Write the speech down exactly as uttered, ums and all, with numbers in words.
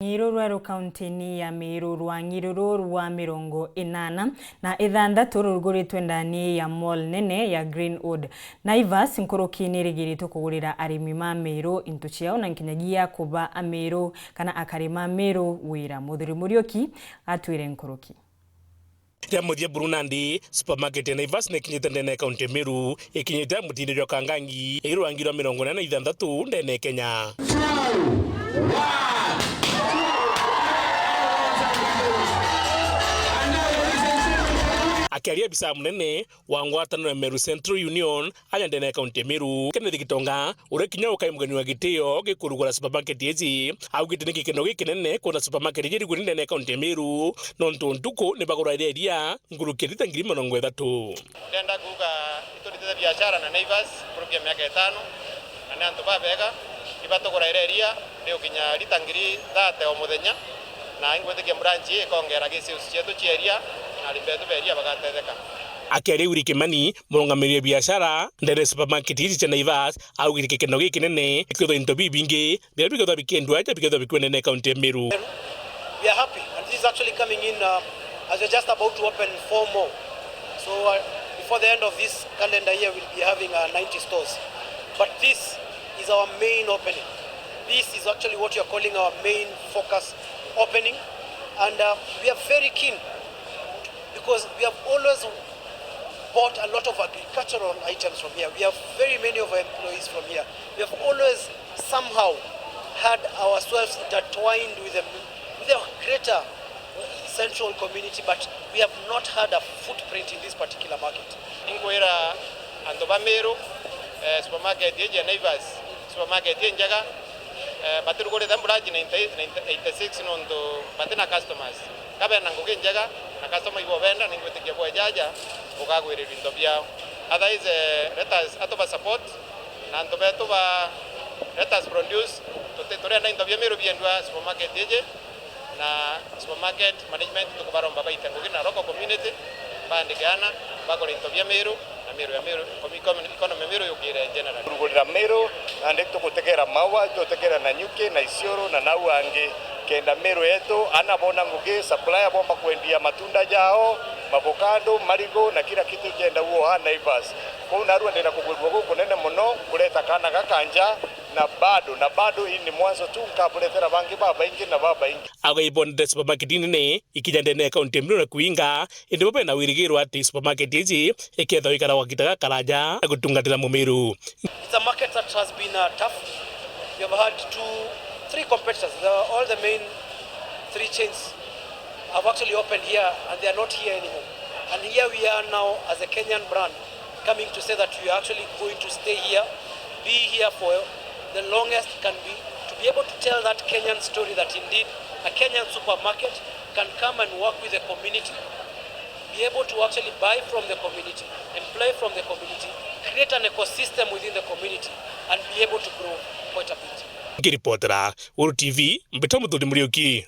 Rwang'i ruru rwi kaunti-ini ya Meru, rwang'i ruru rwa mirongo inana na ithanthatu ruruguritwe ndani ya mall nene ya Greenwood, Naivas. Nkuruki ni irigiritwe kugurira arimi ma Meru into ciao na nkinyagia kuba Ameru kana akari ma Meru wira. Muthuri Muriuki atwire nkuruki. Ria muthia buru nandi, supermarket ya Naivas ni ikinyite ndene ya kaunti ya Meru, ikinyite mutinde jwa Kangangi, iri rwang'i rwa mirongo inana na ithanthatu ndene ya Kenya. Akiaria abisa munene wa ngwataniro ya Meru Central Union, aja ndene ya kaunti ya Meru, Kenneth Gitonga, uria kinya ukai mugeni wa gitio gikurugura supermarket iji, augite ni gikeno gikinene kwona supermarket iji iruguri ndene ya kaunti ya Meru, nontu ntuku ni baguraire iria nkuruki ya lita ngiri mirongo ithatu. Ndenda kuuga ituritite biashara na Naivas nkuruki ya miaka itano, na ni antu babega, iba tuguraire iria rigukinya lita ngiri thate o muthenya, na ingwitikia branch ii ikongera gi sales cietu cia iria, na arimi betu ba iria bagatetheka. Akiaria Willy Kimani, murungamiri wa biashara ndene ya supermarket iji cia Naivas, augire gikeno gikinene kwithirwa into bibingi biria bikethirwa bikiendwa aja bikethirwa bikuendene kaunti ya Meru. We are happy, and this is actually coming in, uh, as we're just about to open four more. So, uh, before the end of this calendar year, we'll be having, uh, ninety stores. But this is our main opening. This is actually what we are calling our main focus opening. And, uh, we are very keen because we have always bought a lot of agricultural items from here. We have very many of our employees from here. We have always somehow had ourselves intertwined with the, with the greater central community, but we have not had a footprint in this particular market. Inkwira antu ba Meru, eh, supermarket iji ya Naivas, supermarket injega, eh, batirugurite branch ninety, ninety, eighty-six nontu batina customers. Ka bena ngugi njega na customer ibobenda, ningwitikia bweja aja bukagwirirua into biao. Otherwise, eh, let us, atuba support, na antu betu ba, let us produce, tuti-, turienda into bia Meru biendua supermarket iji, na supermarket management tukubaromba baite ngugi na local community, baandike ana, bagure into bia Meru, na Meru ya Meru, economy, economy ya Meru yukire generally. Kurugurira Meru, nandi tugutegera Maua, tugutegera Nanyuki, na Isiolo, na nau angi, kenda Meru yetu, ana bona ngugi, supplier bomba kwendia matunda jao, mavocado, marigo, na kila kitu kienda uo ha Naivas. Kwou narua ndina kugwirua gukunene muno kureta kana gaka nja, na bado, na bado, ii ni mwanzo tu, nkaburetera bangi babaingi na babaingi. Agai bonde supermarket nene ikinya ndene ya kaunti ya Meru na kuinga, indi bo bena wirigiro ati supermarket iji ikethagwa ikara gwa kahinda gakaraja na gutungatira Mumiru. It's a market that has been, uh, tough. We have had two, three competitors. The, all the main three chains have actually opened here and they are not here anymore. And here we are now as a Kenyan brand coming to say that we are actually going to stay here, be here for the longest can be, to be able to tell that Kenyan story that indeed a Kenyan supermarket can come and work with the community, be able to actually buy from the community, employ from the community, create an ecosystem within the community, and be able to grow quite a bit. Ngiripotera Uru T V, mbitwa Muthuri Muriuki.